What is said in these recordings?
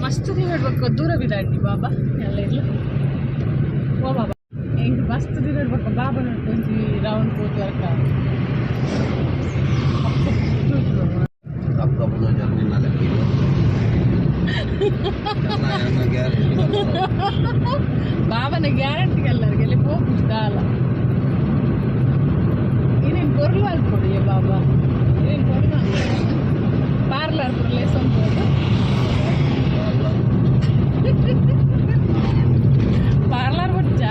ಮಸ್ತ್ ದಿನ ದೂರ ಬಿದಾಡ್ನಿ ಬಾಬಾ ಎಲ್ಲ ಇಲ್ಲ ಓ ಬಾಬಾ ಎಂಕ್ ಮಸ್ತ್ ದಿನ ಬೊಕ್ಕ ಬಾಬಾ ಒಂಜಿ ರೌಂಡ್ ಪೋತು ವರ್ಕ. ಕಪ್ ಕಪ್ ನಿನ್ನ ಗ್ಯಾರಂಟಿ. ಬಾಬನ ಗ್ಯಾರಂಟಿ ಎಲ್ಲರಿಗೆ ಪೋಪು ದಾಲ. ಇನ್ನೇನು ಪೊರ್ಲು ಅಲ್ಪೊಡಿಯ ಬಾಬಾ, ಇನ್ನೇನು ಪೊರ್ಲು ಪಾರ್ಲರ್ ಪುರ ಲೇಸೊಂದು ಪಾರ್ಲರ್ ಬಚ್ಚ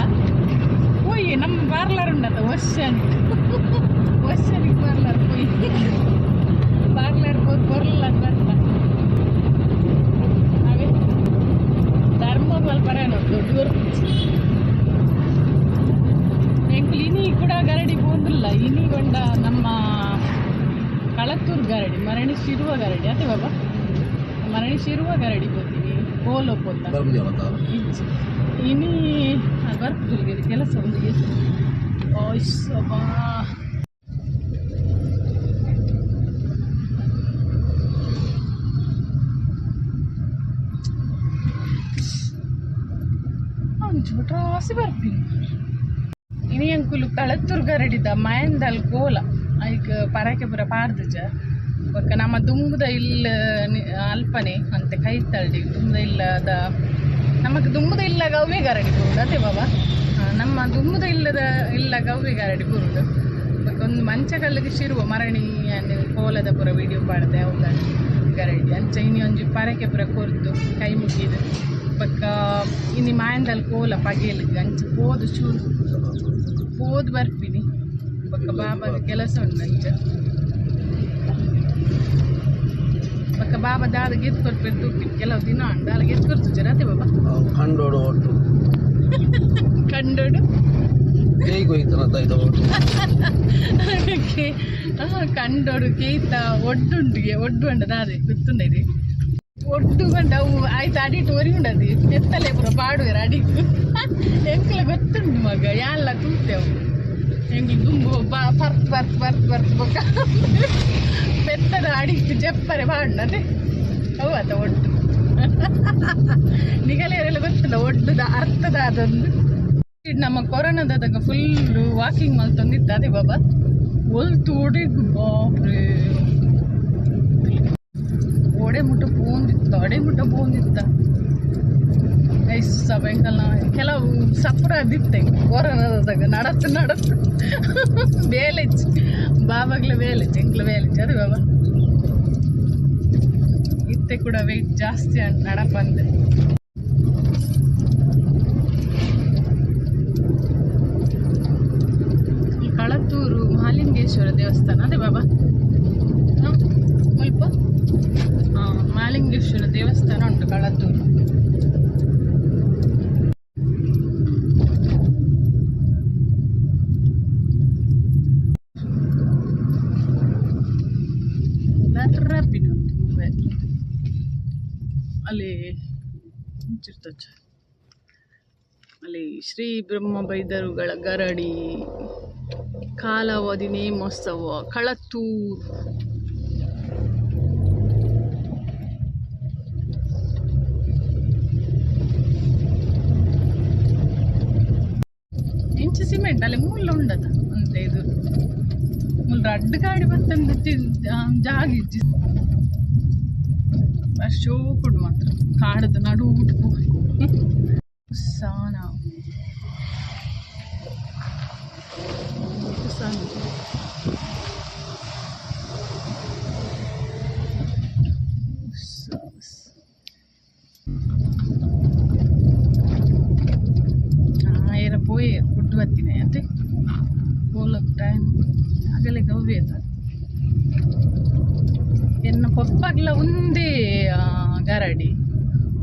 ಪೋಯಿ. ನಮ್ಮ ಪಾರ್ಲರ್ ಉಂಡತ್ತ ವರ್ಷನಿಗೆ ವರ್ಷನಿಗೆ ಪಾರ್ಲರ್ ಪೋಯಿ. ಪಾರ್ಲರ್ ಪೋದು ಪೊರ್ಲು ಬರ್ತ. ಅವೇ ಧರ್ಮ ಪರ ದೊಡ್ಡ ಬರ್ಪುಜಿ ಎಂಕುಲು. ಇನಿ ಕೂಡ ಗರಡಿ ಪೋಂದಿಲ್ಲ. ಇನಿ ಗೊಂಡ ನಮ್ಮ ಕಳತ್ತೂರು ಗರಡಿ, ಮರಣಿ ಶಿರುವ ಗರಡಿ ಅದೇ ಬಾಬಾ, ಮರಣಿ ಶಿರುವ ಗರಡಿ ಪೋತೀನಿ ಕೋಲೋ ಪೋತ. ಇಜ್ಜಿ, ಇನಿ ಬರ್ಪುಜಿ, ಕೆಲಸ ಒಂದು. ಓಯ್ಸಬಾ ಒಂಚೂರು ರಾಸಿ ಬರ್ಪಿನಿ. ಇನಿ ಅಂಕುಲು ಕಳತ್ತೂರು ಗರಡಿದ ಮಯಂದಲ್ ಕೋಲ ಐಕ್ ಪರಕೆ ಪೂರ ಪಾಡ್ದುಜ. ಬೊಕ್ಕ ನಮ್ಮ ದುಂಬುದ ಇಲ್ಲ ಅಲ್ಪನೆ ಅಂತೆ ಕೈತಲ್ಡಿ ದುಂಬುದ ಇಲ್ಲದ, ನಮಕ್ ದುಂಬುದ ಇಲ್ಲ ಗವ್ವೆ ಗರಡಿ ಬರುದು ಅದೇ ಬಾಬಾ. ನಮ್ಮ ದುಂಬುದ ಇಲ್ಲದ ಇಲ್ಲ ಗವ್ವೆ ಗರಡಿ ಬರುದು. ಬೊಕ್ಕ ಒಂದು ಮಂಚಕಲ್ಲಿಗೆ ಶಿರುವ ಮರಣಿ ಕೋಲದ ಪೂರ ವಿಡಿಯೋ ಪಾಡ್ದೆ ಅವು ಗರಡಿ. ಅಂಚ ಇನಿ ಒಂಜಿ ಪರಕೆ ಪೂರ ಕೊರ್ದು ಕೈ ಮುಗಿದು ಬೊಕ್ಕ ಇನಿ ಮಾಯಂದಲ್ ಕೋಲ ಪಗೇಲಿಗೆ ಅಂಚ ಪೋದು ಚೂರು ಪೋದು ಬರ್ಪಿನಿ. ಬೊಕ್ಕ ಬಾಬಾಗ ಕೆಲಸ ಉಂಟು ಅಂಚ. ಬೊಕ್ಕ ಬಾಬಾ ದಾದ ಗೆದ್ದು ಕೊರ್ಪೆರ್ ತೂಪಿ ಕೆಲವು ದಿನ ಉಂಟು ದಾಲ ಗೆದ್ದು ಕೊರ್ತು ಅದೇ ಬಾಬಾ. ಕಂಡೋಡು ಒಟ್ಟು. ಕಂಡೋಡು. ಕೇಯ್ಗೆ ಹೋಯ್ತಾನ ಇದು ಒಟ್ಟು. ಕಂಡೋಡು ಕೇಯ್ತ ಒಡ್ಡುಂಡಿಗೆ ಒಡ್ಡು ಉಂಡ ದಾದೆ ಗೊತ್ತುಂಡ. ಒಡ್ಡು ಕಂಡ ಅವು ಆಯ್ತು ಅಡಿಟ್ ಒರಿ ಉಂಡದು ಎತ್ತಲೆ ಪೂರ ಪಾಡುವೆರ್ ಅಡಿಕ್. ಎಂಕಲ ಗೊತ್ತುಂಡು ಮಗ ಯಾಲ್ಲ ತೂತೆವು. ಎಂಕ್ಲು ದುಂಬು ಬರ್ತ್ ಬರ್ತ್ ಬರ್ತ್ ಬರ್ತ್ ಬೊಕ್ಕ ಪೆತ್ತದ ಅಡಿಕ್ ಜಪ್ಪರೆ ಪಾಡ್ನತೆ ಅವು ಅತ ಒಡ್ಡು. ನಿಗಲೇರೆಲ್ಲ ಗೊತ್ತುಂಡ ಒಡ್ಡುದ ಅರ್ಥದ ಅದೊಂದು. ನಮ್ಮ ಕೊರೋನಾದಾಗ ಫುಲ್ ವಾಕಿಂಗ್ ಮಲ್ತೊಂದಿತ್ತು ಅದೇ ಬಾಬಾ. ಒಲ್ತು ಒಡೆಗ್ ಬಾಪ್ರೆ, ಒಡೆ ಮುಟ್ಟ ಪೋಂದಿತ್ತ, ಅಡೆ ಮುಟ್ಟ ಪೋಂದಿತ್ತ. ಐಸ ಬೆಂಕಲ್ನ ಕೆಲವು ಸಪ್ರ ಅದಿತ್ತೆ ಕೊರೋನಾದಾಗ. ನಡತ್ತು ನಡತ್ತು ಬೇಲೆಚ್ಚಿ ಬಾಬಾಗ್ಲ ಬೇಲೆಚ್ಚಿ ಎಂಕ್ಲ ಬೇಲೆಚ್ಚಿ ಅದೇ ಬಾಬಾ. ಇತ್ತೆ ಕೂಡ ವೆಯ್ಟ್ ಜಾಸ್ತಿ ನಡಪ ಅಂದ್ರೆ. ಈ ಕಳತ್ತೂರು ಮಹಾಲಿಂಗೇಶ್ವರ ದೇವಸ್ಥಾನ ಅದೇ ಬಾಬಾ ಮುಲ್ಪ. ಮಹಾಲಿಂಗೇಶ್ವರ ದೇವಸ್ಥಾನ ಉಂಟು ಕಳತ್ತೂರು. ಬರ್ರಪ್ಪಿನ ಉಂಟು ಮೊಬೈಲ್ ಅಲ್ಲಿ ಮುಂಚಿರ್ತಚ್ಚ. ಅಲ್ಲಿ ಶ್ರೀ ಬ್ರಹ್ಮ ಬೈದರುಗಳ ಗರಡಿ, ಕಾಲಾವಧಿ ನೇಮೋತ್ಸವ, ಕಳತ್ತೂರು. ಇಂಚು ಸಿಮೆಂಟ್ ಅಲ್ಲಿ ಮೂಲ ಉಂಡದ ಅಂತ ಇದು ಮೂಲ ರಡ್ಡು ಗಾಡಿ ಬತ್ತಂದು ಜಾಗ ಇಜ್ಜಿ. ಶೋಕುಡು ಮಾತ್ರ ಕಾಡದ ನಡು ಉಟ್ಪು ಸಾನ ಸಾನ. ಏರ ಪೋಯೆ ಗುಡ್ಡು ಬತ್ತಿನ ಅತ್ತೆ ಪೋಲಕ್ ಟೈಮ್ ಆಗಲೆ ಗವ್ವೆ ಎನ್ನ ಪೊಪ್ಪಗ್ಲ ಒಂದೇ ಗರಡಿ,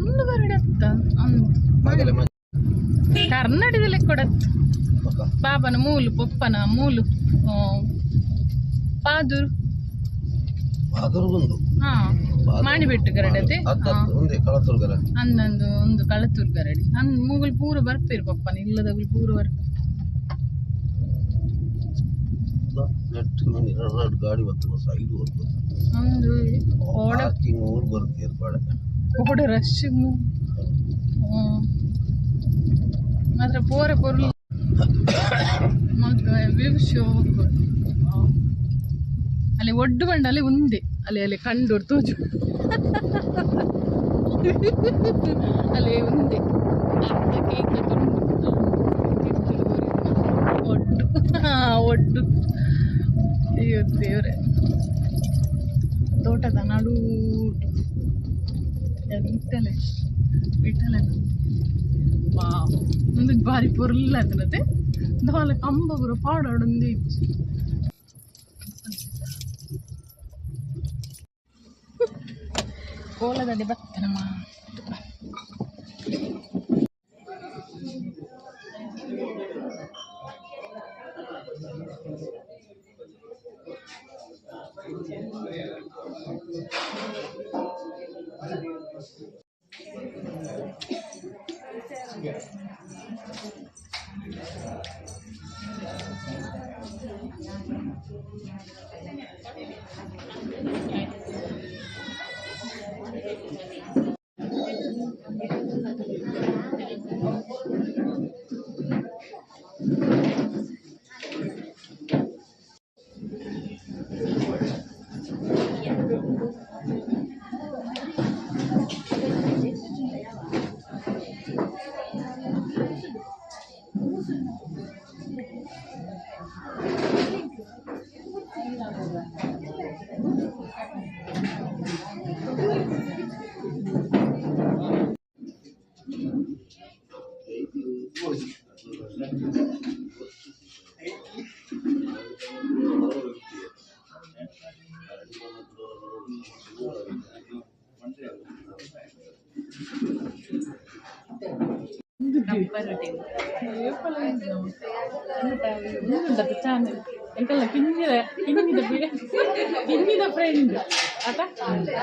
ಒಂದು ಗರಡಿ ಅತ್ತ ಬಾಗಲೆ. ಕರ್ನಾಟಕದಲ್ಲಿ ಕೊಡತ್ತು ಬಾಬನ ಮೂಲು ಪೊಪ್ಪನ ಮೂಲು ಪಾದೂರು. ಪಾದೂರು. ಹಾ, ಮಾಣಿಬೆಟ್ಟು ಗರಡಿ ಅದೇ. ಒಂದೇ ಕಳತ್ತೂರು ಗರಡಿ. ಅಂದೊಂದು ಒಂದು ಕಳತ್ತೂರು ಗರಡಿ ಅಂದ್ ಮೂಗುಲ್ ಪೂರ ಬರ್ಪೇರು ಪಪ್ಪನ ಇಲ್ಲದಗುಲ್ ಪೂರ ಬರ್ಪೇರು. ನೆಟ್ ರಡ್ ಗಾಡಿ ಬರ್ತದೆ ಸೈಡ್ ಬರ್ತದೆ. ಒಂದು ಓಡ ಪಾರ್ಕಿಂಗ್. ಕೊರ್ತೀರ್ ಪಾಡ. ಓಡೆ ರಶ್ ಮಾತ್ರ ಪೋರೆ ಪೊರ್ಲು ವ್ಯೂ ಶೋಕ್. ಅಲ್ಲಿ ಒಡ್ಡು ಬಂಡ ಅಲ್ಲಿ ಉಂದೆ ಅಲ್ಲಿ ಅಲ್ಲಿ ಕಂಡು ತೋಜು ಅಲ್ಲಿ ಉಂದೆ ಅರ್ಧ ಕೇಕ್ ತುಂಡು ತಿರ್ತುಡು ಒಡ್ಡು ಒಡ್ಡು. ಅಯ್ಯೋ ದೇವ್ರೆ, ತೋಟದ ನಡೂಟು ವಿಠಲೆ ವಿಠಲೆ. ವಾವ್, ಒಂದು ಬಾರಿ ಪೊರ್ಲ ಆತನತೆ ದಾಲ ಕಂಬ ಪೂರ ಪಾಡೋಡೊಂದು ಇಜ್ಜಿ. ಕೋಲದಲ್ಲಿ ಬತ್ತನಮ್ಮ. ಚಾನಲ್ ಎಂಕಲ್ಲ ಕಿನ್ನಿದ ಕಿನ್ನಿದ ಕಿನ್ನಿದ ಫ್ರೆಂಡ್ ಆತ.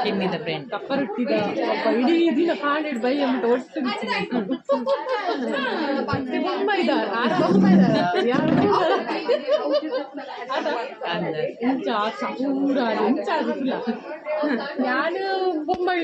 ಕಿನ್ನಿದ ಫ್ರೆಂಡ್. ಕಪ್ಪರೊಟ್ಟಿದ ಒಬ್ಬ ಇಡೀ ದಿನ ಕಾಣಿಡ್ ಬೈ ಅಂದ್ಬಿಟ್ಟು ಒಟ್ಟು ಬೊಂಬೈದ ಯಾರು ಇಂಚ ಸಪೂರ ಇಂಚ ಆಗುತ್ತಿಲ್ಲ ನಾನು ಬೊಂಬೈ.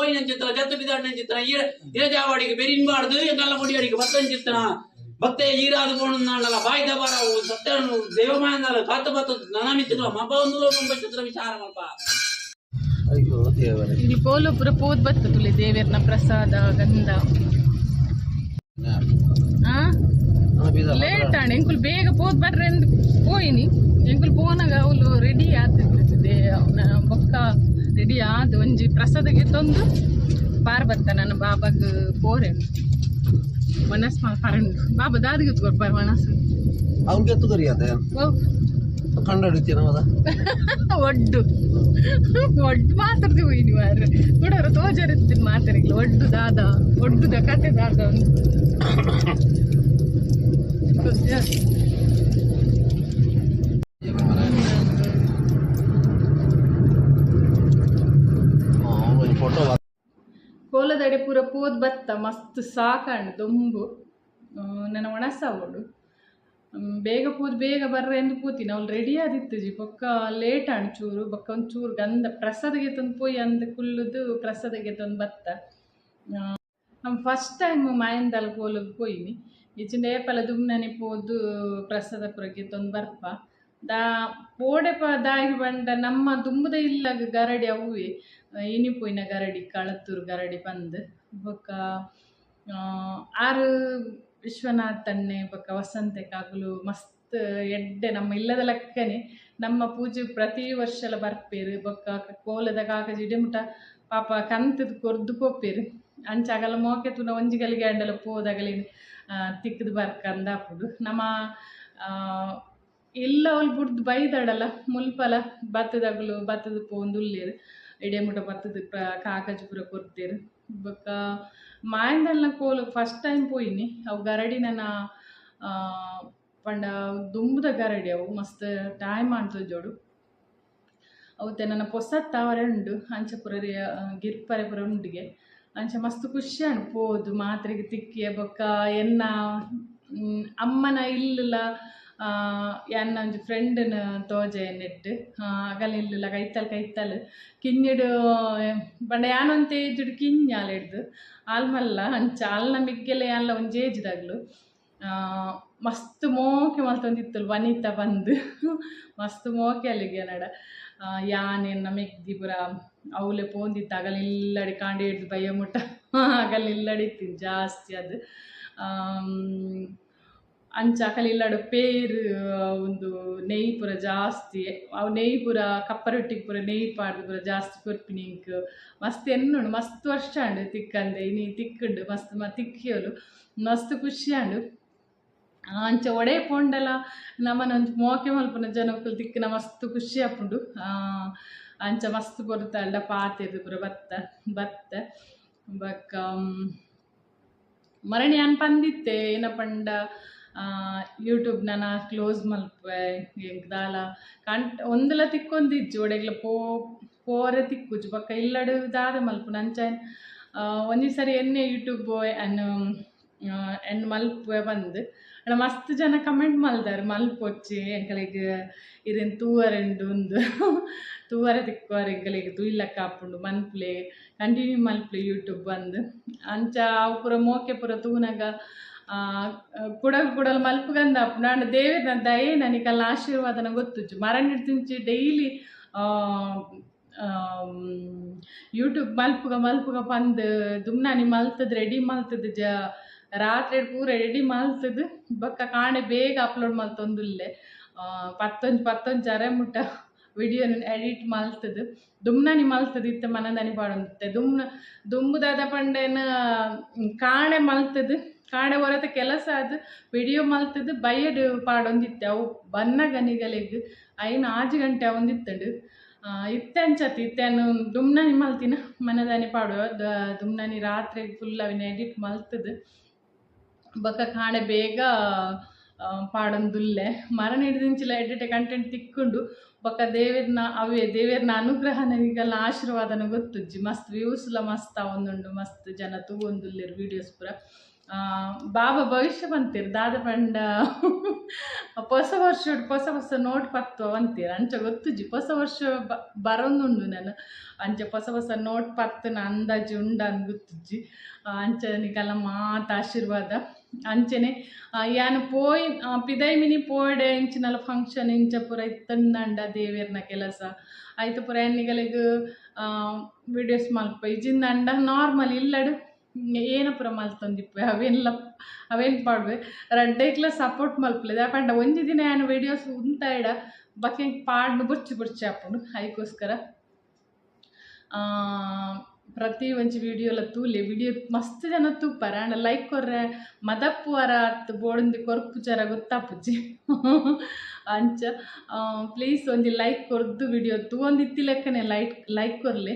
ಪೋಯಿನಂಚಿತ್ತನ ಜತ್ತು ಬಿದಾಡಿನಂಚಿತ್ತನ ಇರಜಾವಾಡಿಗೆ ಬೆರಿನ್ ಬಾಡ್ದು ಎಂಗಲ್ಲ ಮುಡಿಯಡಿಗೆ ಬತ್ತಂಚಿತ್ತನ ಭಕ್ತೆ ಈರಾದ ಪೋಣನಾಳಲ್ಲ ಬಾಯ್ದ ಬಾರ ಸತ್ಯನು ದೇವಮಾಯಂದಲ್ಲ ಕಾತ ಬತ್ತ ನನಮಿತ್ತಿನ ಮಬ್ಬ ಒಂದು ಚಿತ್ರ ವಿಚಾರ ಮಲ್ಪ. ಅಯ್ಯೋ ದೇವರೇ. ಇಲ್ಲಿ ಕೋಲು ಪೂರ ಪೋದ್ ಬತ್ತು ತುಳಿ ದೇವೇರ್ನ ಪ್ರಸಾದ ಗಂಧ. ಆ ಲೇಟ್ ಆಂಡ್ ಎಂಕುಲು ಬೇಗ ಪೋದ್ ಬರ್ರೆ ಅಂದ್ ಪೋಯಿನಿ. ಎಂಕುಲು ಪೋನಾಗ ಅವಳು ರೆಡಿ ಆತಿದ್ದೆ, ಬೊಕ್ಕ ರೆಡಿ ಆದ್ ಒಂಜಿ ಪ್ರಸಾದಗೆ ತಂದು ಪಾರ್ ಬತ್ತ. ನನ್ನ ಬಾಬಾಗ್ ಪೋರೆ ಮನಸ್ ಪರಂಡು ಬಾಬಾ ದಾದಿಗೆ ಕೊಡ್ಪಾರ ಮನಸ್ಸು. ಅವ್ನಿಗೆ ಎತ್ತು ಕರಿಯತ್ತೆ. ಓ. ಕಂಡ ಹಿಡಿತೀನ ಮದ. ಒಡ್ಡು ಒಡ್ಡು ಮಾತಾಡ್ತೀವಿ ಹೋಯ್ನಿ ಮಾರ್ರೆ, ಕುಡೋರು ತೋಜರಿರ್ತೀನಿ ಮಾತಾಡಿಲ್ಲ. ಒಡ್ಡು ದಾದ ಒಡ್ಡುದ ಕತೆ ದಾದ ಒಂದು. ಫೋಟೋ. ಕೋಲದಡೆ ಪೂರ ಪೋದ್ ಬತ್ತ, ಮಸ್ತ್ ಸಾಕಂಡು ದೊಂಬು. ನನ್ನ ಒಣಸ ಅವಳು ಬೇಗ ಪೋದು ಬೇಗ ಬರ್ರೆ ಎಂದು ಪೂತಿನ. ಅವಳು ರೆಡಿ ಆದಿತ್ತು ಬೊಕ್ಕ ಲೇಟ್ ಆಂಡ್ ಚೂರು. ಬೊಕ್ಕ ಒಂದು ಚೂರು ಗಂಧ ಪ್ರಸಾದಗೆ ತಂದು ಪೋಯಿ ಅಂದ್ ಕುಲ್ಲುದು ಪ್ರಸಾದಗೆ ತಂದು ಬತ್ತ. ನಮ್ಮ ಫಸ್ಟ್ ಟೈಮ್ ಮಾಯಂದಾಲ್ ಕೋಲಗ್ ಪೋಯಿನಿ. ಇಚ್ಚಿಂಡ ಏಪಲ ದುಮ್ನನೆ ಪೋದು ಪ್ರಸಾದ ಪುರಕ್ಕೆ ತಂದು ಬರ್ಪ. ದಾ ಪೋಡೆಪ ದಾಯಿ ಬಂಡ ನಮ್ಮ ದುಂಬುದ ಇಲ್ಲಗ ಗರಡಿ ಅವುವೆ ಇನಿ ಪೋಯಿನ ಗರಡಿ, ಕಳತ್ತೂರು ಗರಡಿ ಪಂದ್. ಬೊಕ್ಕ ಆರು ವಿಶ್ವನಾಥಣ್ಣೆ ಬೊಕ್ಕ ವಸಂತೆ ಕಾಗುಲು ಮಸ್ತ್ ಎಡ್ಡೆ, ನಮ್ಮ ಇಲ್ಲದ ಲೆಕ್ಕನೆ. ನಮ್ಮ ಪೂಜೆ ಪ್ರತಿ ವರ್ಷಲ ಬರ್ಪೇರು. ಬೊಕ್ಕ ಕೋಲದ ಕಾಕಜಿ ಇಡೆಮುಟ ಪಾಪ ಕಂತದ ಕೊರ್ದು ಪೋಪೇರು. ಅಂಚ ಅಗಲ ಮೋಕೆ ತೂನ ಒಂಜಿ ಗಲಿಗೆ ಅಂಡಲ ಪೋದಗಲಿ ತಿಕ್ಕದು ಬರ್ಕಂದ ಅಪ್ಪುಡು. ನಮ್ಮ ಇಲ್ಲ ಅವ್ಲು ಬುಡ್ದು ಬೈದಾಡಲ್ಲ ಮುಲ್ಪಲ ಬತ್ತದಗಲು ಬತ್ತದ ಪೋಂದು ಉಲ್ಲೇರು, ಇಡೆಮುಟ ಬತ್ತದ ಕಾಕಜಿ ಪೂರ ಕೊರ್ತೇರು. ಬೊಕ್ಕ ಮಾಯಂದಲ್ನ ಕೋಲು ಫಸ್ಟ್ ಟೈಮ್ ಪೋಯಿನಿ. ಅವು ಗರಡಿ ನನ್ನ ಪಂಡ ದುಂಬುದ ಗರಡಿ, ಅವು ಮಸ್ತ್ ಟೈಮ್ ಆಂಡ್ ಜೋಡು. ಅವು ನನ್ನ ಪೊಸತ್ ಅವರೆ ಉಂಡು, ಅಂಚ ಪೂರ ಗಿರ್ಪರೆ ಪೂರ ಉಂಡಿಗೆ. ಅಂಚ ಮಸ್ತ್ ಖುಷಿ ಆಂಡ್ ಪೋದು ಮಾತ್ರೆಗೆ ತಿಕ್ಕಿಯ. ಬೊಕ್ಕ ಎನ್ನ ಅಮ್ಮನ ಇಲ್ಲುಲ ಎನ್ನ ಒಂಜಿ ಫ್ರೆಂಡ್ನ ತೋಜೆ ನೆಟ್ ಅಗಲ ಇಲ್ಲುಲ ಕೈತಲ್ ಕೈತಲ್ ಕಿನ್ನಿಡು ಪಂಡ ಯಾನೊಂತೆ ಏಜ್ಡ್ ಕಿನ್ನಿ ಹಿಡ್ದು ಆಲ್ಮಲ್ಲ. ಅಂಚ ಅಲ್ನ ಮಿಗ್ಗೆಲೆ ಯಾನ್ಲ ಒಂಜಿ ಏಜ್ದಾಗ್ಲು ಮಸ್ತ್ ಮೋಕೆ ಮಲ್ತೊಂದಿತ್ತಲು ವನಿತಾ ಬಂದು. ಮಸ್ತ್ ಮೋಕೆ ಅಲ್ಲಿಗೆ ನಡ ಯಾನ್ ಎನ್ನ ಮೆಗ್ದಿ ಪೂರ ಅವಲೆ ಪೋಂದಿತ್ತು. ಅಗಲಿಲ್ಲಡಿ ಕಾಂಡೆ ಹಿಡ್ದು ಬಯ್ಯ ಮುಟ್ಟ ಅಗಲಿಲ್ಲಡಿ ಇತ್ತಿನ ಜಾಸ್ತಿ ಅದು. ಅಂಚ ಅಕಲಿಲ್ಲಡು ಪೇರು ಒಂದು ನೆಯ್ ಪೂರ ಜಾಸ್ತಿ, ಅವು ನೆಯ್ ಪೂರ ಕಪ್ಪ ರೊಟ್ಟಿಗೆ ಪೂರ ನೆಯ್ ಪಾಡ್ದು ಪೂರ ಜಾಸ್ತಿ ಕೊರ್ಪಿನಿ ಇಂಕ್. ಮಸ್ತ್ ಎನ್ನುಂಡು, ಮಸ್ತ್ ವರ್ಷ ಆಂಡ್ ತಿಕ್ಕಂದೆ. ಇನಿ ತಿಕ್ಕುಂಡು ಮಸ್ತ್ ತಿಕ್ಕಿಯೋಲು, ಮಸ್ತ್ ಖುಷಿ ಆಂಡು. ಅಂಚ ಒಡೆ ಪೋಂಡಲ ನಮನ ಒಂಜಿ ಮೋಕೆ ಮಲ್ಪುನ ಜನಕ್ಕುಲು ತಿಕ್ಕಿನ ಮಸ್ತ್ ಖುಷಿ ಆಪುಂಡು. ಅಂಚ ಮಸ್ತ್ ಪೊರ್ತಾಂಡ ಪಾತೆರ್ದು ಪೂರ ಬತ್ತ ಬತ್ತ. ಬೊಕ್ಕ ಮರಣಿ ಯಾನ್ ಪಂದಿತ್ತೆ ಏನ ಪಂಡ ಯೂಟ್ಯೂಬ್ ನನ ಕ್ಲೋಸ್ ಮಲ್ಪುವೆ, ಎಂಕ್ ದಾಲ ಕಂಟ್ ಒಂದುಲ ತಿಕ್ಕೊಂದಿಜ್ಜಿ, ಒಡೆಗ್ಲ ಪೋರೆ ತಿಕ್ಕುಜಿ. ಬೊಕ್ಕ ಇಲ್ಲಡ್ ದಾದ ಮಲ್ಪುನ ಅಂಚ ಒಂಜಿ ಸರಿ ಎನ್ನೆ ಯೂಟ್ಯೂಬ್ ಎನ್ ಎನ್ ಮಲ್ಪುವೆ ಪಂದ್. ಆಂಡ ಮಸ್ತ್ ಜನ ಕಮೆಂಟ್ ಮಲ್ದಾರ್ ಮಲ್ಪೊಚ್ಚಿ, ಎಂಕಲೆಗ್ ಇರೆನ್ ತೂವರೆಂಡು ಉಂದು ತೂವರೆ ತಿಕ್ಕುವರ್, ಎಂಕಲೆಗ್ ತೂಯ್ಲಕ್ಕ ಆಪುಂಡು, ಮನ್ಪುಲೆ, ಕಂಟಿನ್ಯೂ ಮಲ್ಪುಲೆ ಯೂಟ್ಯೂಬ್ ಬಂದು. ಅಂಚ ಅವು ಪೂರ ಮೋಕೆ ಪೂರ ತೂನಗ ಕುಡಲ್ ಕುಡಲ್ ಮಲ್ಪುಗಂದ ಆಪುಂಡು. ಆಂಡ ದೇವೆರ್ನ ದಯೆ ನನಗೆ ಆಶೀರ್ವಾದನ ಗೊತ್ತುಜ್ಜಿ. ಮರಣಿಡ್ ತಿಂಚಿ ಡೈಲಿ ಯೂಟ್ಯೂಬ್ ಮಲ್ಪುಗ ಮಲ್ಪುಗ ಪಂದ್ ದುಮ್ನಾನಿ ಮಲ್ತದ್ ರೆಡಿ ಮಲ್ತದ್ ಜ ರಾತ್ರಿ ಪೂರ ರೆಡಿ ಮಲ್ತದ್ ಬೊಕ್ಕ ಕಾಣೆ ಬೇಗ ಅಪ್ಲೋಡ್ ಮಲ್ತೊಂದುಲ್ಲೆ. ಪತ್ತೊಂಜಿ ಪತ್ತೊಂಜಿ ಅರೆ ಮುಟ್ಟ ವಿಡಿಯೋನ ಎಡಿಟ್ ಮಲ್ತದ್ ದುಮ್ನಾನಿ ಮಲ್ತದ್ ಇತ್ತೆ ಮನದಾನಿ ಪಾಡೊಂದಿತ್ತೆ. ದುಮ್ನ ದುಂಬುದಾದ ಪಂಡೇನ ಕಾಣೆ ಮಲ್ತದ್ ಕಾಣೆ ಒರತೆ ಕೆಲಸ ಅದು ವಿಡಿಯೋ ಮಲ್ತದ್ ಬಯ್ಯಡ್ ಪಾಡೊಂದಿತ್ತೆ. ಅವು ಬನ್ನಗ ನಿಗಲೆಗ್ ಐನ್ ಆಜಿ ಗಂಟೆ ಅವೊಂದಿತ್ತುಂಡು. ಇತ್ತೆ ಅಂಚತ್ ಇತ್ತೆ ದುಮ್ನಾನಿ ಮಲ್ತಿನ ಮನದಾನಿ ಪಾಡುವ. ದುಮ್ನಾನಿ ರಾತ್ರಿ ಫುಲ್ ಅವಿನ ಎಡಿಟ್ ಮಲ್ತದ್ ಬೊಕ್ಕ ಕಾಣೆ ಬೇಗ ಪಾಡೊಂದುಲ್ಲೆ. ಮರಣ ಹಿಡ್ದಿಂಚಿಲ ಎಡಿಟ್ ಕಂಟೆಂಟ್ ತಿಕ್ಕುಂಡು. ಬೊಕ್ಕ ದೇವೆರ್ನ ಅವೇ ದೇವೆರ್ನ ಅನುಗ್ರಹ ನಿಗಲ್ನ ಆಶೀರ್ವಾದನ ಗೊತ್ತುಜ್ಜಿ. ಮಸ್ತ್ ವ್ಯೂಸ್ಲ ಮಸ್ತ್ ಆವೊಂದುಂಡು, ಮಸ್ತ್ ಜನ ತೂವೊಂದುಲ್ಲೆರ್ ವೀಡಿಯೋಸ್ ಪೂರ. ಬಾಬಾ ಭವಿಷ್ಯ ಪಂತೆರ್ ದಾದ ಪಂಡ ಪೊಸ ವರ್ಷಡ್ ಪೊಸ ಪೊಸ ನೋಟ್ ಪತ್ತುವ ಪಂತೆರ್. ಅಂಚ ಗೊತ್ತುಜಿ, ಪೊಸ ವರ್ಷ ಬರೊಂದುಂಡು ನನ. ಅಂಚ ಪೊಸ ಪೊಸ ನೋಟ್ ಪತ್ತುನ ಅಂದಾಜಿ ಉಂಡಂದ್ ಗೊತ್ತುಜ್ಜಿ. ಅಂಚ ನಿಕಲ್ನ ಮಾತ ಆಶೀರ್ವಾದ. ಅಂಚನೆ ಯಾನ್ ಪೋಯಿ ಪಿದೈ ಮಿನಿ ಪೋಯಡೆ ಇಂಚಿನಲ ಫಂಕ್ಷನ್ ಇಂಚ ಪೂರ ಇತ್ತುಂಡ ದೇವೆರ್ನ ಕೆಲಸ ಐತ ಪೂರ ಯಾನ್ ನಿಗಲೆಗ್ ವಿಡಿಯೋಸ್ ಮಲ್ಪ. ಇಜಿಂದಂಡ ನಾರ್ಮಲ್ ಇಲ್ಲಡ್ ಏನ ಪೂರ ಮಲ್ತೊಂದಿಪ್ಪೆ, ಅವೇನ್ಲ ಅವೇನ್ ಪಾಡ್ವೆ. ರಡ್ಡೈಕ್ಲ ಸಪೋರ್ಟ್ ಮಲ್ಪುಲೆ. ದಾಯೆ ಪಂಡ ಒಂಜಿ ದಿನ ಯಾನ್ ವಿಡಿಯೋಸ್ ಉಂತಾಯಿಡ ಬೊಕ್ಕ ಎಂಕ್ ಪಾಡ್ನು ಬೊರ್ಚಿ ಬೊರ್ಚಿ ಆಪುಂಡು. ಐಕೋಸ್ಕರ ಪ್ರತಿ ಒಂಜಿ ವಿಡಿಯೋಲ ತೂಲೆ. ವಿಡಿಯೋ ಮಸ್ತ್ ಜನ ತೂಪರ್, ಆಂಡ ಲೈಕ್ ಕೊರ್ರೆ ಮದಪ್ಪುವರ ಅತ್ ಬೋಡುಂದು ಕೊರ್ಪುಜರ ಗೊತ್ತಾಪುಜಿ. ಅಂಚ ಪ್ಲೀಸ್ ಒಂಜಿ ಲೈಕ್ ಕೊರ್ದು ವಿಡಿಯೋ ತೂವೊಂದಿತ್ತಿ ಲೆಕ್ಕನೆ ಲೈಕ್ ಲೈಕ್ ಕೊರ್ಲೆ.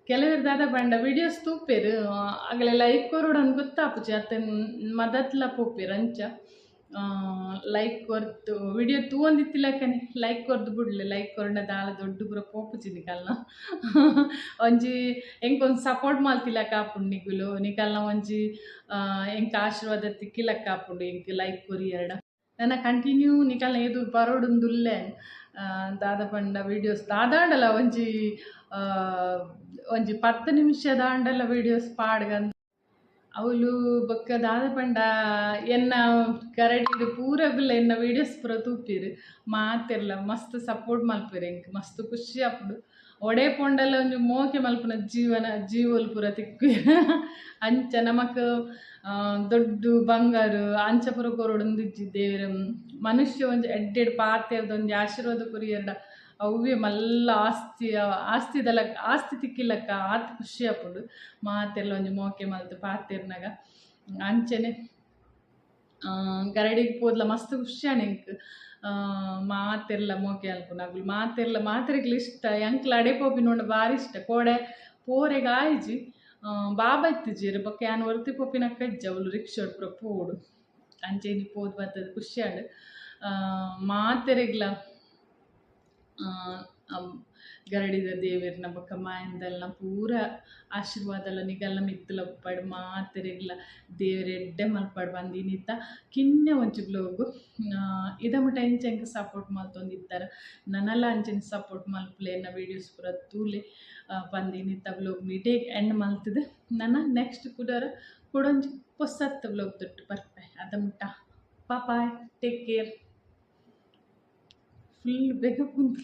ಕೆಲವೆರ್ ದಾದ ಪಂಡ ವಿಡಿಯೋಸ್ ತೂಪೆರ್, ಅಗಲೆ ಲೈಕ್ ಕೊರೊಡಂದ್ ಗೊತ್ತಾಪುಜಿ ಅತ್ತ ಮದತ್ಲ ಪೋಪೆರ್. ಅಂಚ ಲೈಕ್ ಕೊರ್ದು ವಿಡಿಯೋ ತೂವೊಂದಿತ್ತಿ ಲೆಕ್ಕನೆ ಲೈಕ್ ಕೊರ್ದು ಬುಡ್ಲೆ. ಲೈಕ್ ಕೊರ್ಂಡ ದಾಲ ದೊಡ್ಡ ಪೂರ ಪೋಪುಜಿ. ನಿಕಲ್ನ ಒಂಜಿ ಎಂಕ್ ಒಂಜಿ ಸಪೋರ್ಟ್ ಮಲ್ತಿ ಲೆಕ್ಕ ಆಪುಂಡು. ನಿಕುಲು ನಿಕಲ್ನ ಒಂಜಿ ಎಂಕ್ ಆಶೀರ್ವಾದ ತಿಕ್ಕಿ ಲೆಕ್ಕ ಆಪುಂಡು ಎಂಕ್ ಲೈಕ್ ಕೊರಿಯರ್ಡ. ನನ ಕಂಟಿನ್ಯೂ ನಿಕಲ್ನ ಎದುರು ಬರೋಡುಂದುಲ್ಲೆ. ದಾದ ಪಂಡ ವಿಡಿಯೋಸ್ ದಾದಾಂಡಲ ಒಂಜಿ ಒಂಜಿ 10 ನಿಮಿಷದಾಂಡಲ ವಿಡಿಯೋಸ್ ಪಾಡ್ಗಂದ್. ಅವುಲು ಬೊಕ್ಕ ದಾದ ಪಂಡ ಎನ್ನ ಗರಡಿಡ್ ಪೂರಗುಲ ಎನ್ನ ವಿಡಿಯೋಸ್ ಪೂರ ತೂಪೆರ್. ಮಾತೆರ್ಲ ಮಸ್ತ್ ಸಪೋರ್ಟ್ ಮಲ್ಪೆರ್. ಎಂಕ್ ಮಸ್ತ್ ಖುಷಿ ಆಪುಂಡು. ಒಡೆ ಪೋಂಡಲ ಒಂಜಿ ಮೋಕೆ ಮಲ್ಪುನ ಜೀವನ ಜೀವೊಲು ಪೂರ ತಿಕ್ಕುವೆರ್. ಅಂಚ ನಮಕ್ ದೊಡ್ಡ ಬಂಗಾರ ಅಂಚ ಪೂರ ಕೊರೊಡುಂದಿಜ್ಜಿ. ದೇವೆರ್ ಮನುಷ್ಯ ಒಂಜಿ ಎಡ್ಡೆಡ್ ಪಾತೆರ್ದ್ ಒಂಜಿ ಆಶೀರ್ವಾದ ಕೊರಿಯೆರ್ಡ ಅವ್ವೇ ಮಲ್ಲ ಆಸ್ತಿ, ಆಸ್ತಿದ ಲೆಕ್ಕ, ಆಸ್ತಿ ತಿಕ್ಕಿಲೆಕ್ಕ ಆತ್ ಖುಷಿ ಆಪುಂಡು ಮಾತೆರ್ಲ ಒಂಜಿ ಮೋಕೆ ಮಲ್ತ್ ಪಾತೆರ್ನಗ. ಅಂಚನೆ ಗರಡಿಗ್ ಪೋದ್ಲ ಮಸ್ತ್ ಖುಷಿ ಆಂಡ್ ಎಂಕ್. ಮಾತೆರ್ಲ ಮೋಕೆ ಮಲ್ಪುನ ಅಗುಲು ಮಾತೆರ್ಲ ಮಾತೆರೆಗ್ಲ ಇಷ್ಟ. ಎಂಕ್ಲ ಅಡೆ ಪೋಪಿನ ಬಾರಿ ಇಷ್ಟ. ಕೋಡೆ ಪೋರೆಗ್ ಆಯಿಜಿ, ಬಾಬಾ ಇತ್ತಿಜೆರ್. ಬೊಕ್ಕ ಯಾನ್ ಒರ್ತಿ ಪೋಪಿನಕ್ಕ ಇಜ್ಜಿ, ಅವ್ಲು ರಿಕ್ಷಾಡ್ ಪೂರ ಪೋವೊಡು. ಅಂಚ ಇನಿ ಪೋದು ಬತ್ತದ್ ಖುಷಿ ಆಂಡ್. ಮಾತೆರೆಗ್ಲ ಗರಡಿದ ದೇವೆರ್ನ ಬೊಕ್ಕ ಮಾಯಂದಲ್ನ ಪೂರ ಆಶೀರ್ವಾದಲ ನಿಗಲ್ನ ಮಿತ್ತುಲ ಉಪ್ಪಡ್. ಮಾತೆರೆಗ್ಲ ದೇವೆರ್ ಎಡ್ಡೆ ಮಲ್ಪಡ್ ಪಂದ್ ಇನಿತ ಕಿನ್ಯ ಒಂಜಿ ಬ್ಲೋಗು. ಇದ ಮುಟ ಇಂಚ ಎಂಕ್ ಸಪೋರ್ಟ್ ಮಲ್ತೊಂದಿತ್ತರ, ನನಲ ಅಂಚನೆ ಸಪೋರ್ಟ್ ಮಲ್ಪುಲೆ, ಎನ್ನ ವೀಡಿಯೋಸ್ ಪೂರ ತೂಲೆ ಪಂದ್ ಇನಿತ ಬ್ಲೋಗ್ ಇಡೇಗ್ ಎಂಡ್ ಮಲ್ತುದು ನನ ನೆಕ್ಸ್ಟ್ ಕುಡೊರ ಕುಡೊಂಜಿ ಪೊಸತ್ ಬ್ಲೋಗ್ ದೊಟ್ಟು ಬರ್ಪೆ. ಅದ ಮುಟ್ಟ ಬಾಯ್, ಟೇಕ್ ಕೇರ್. ಫುಲ್ ಬೇಗ ಕುಂತು.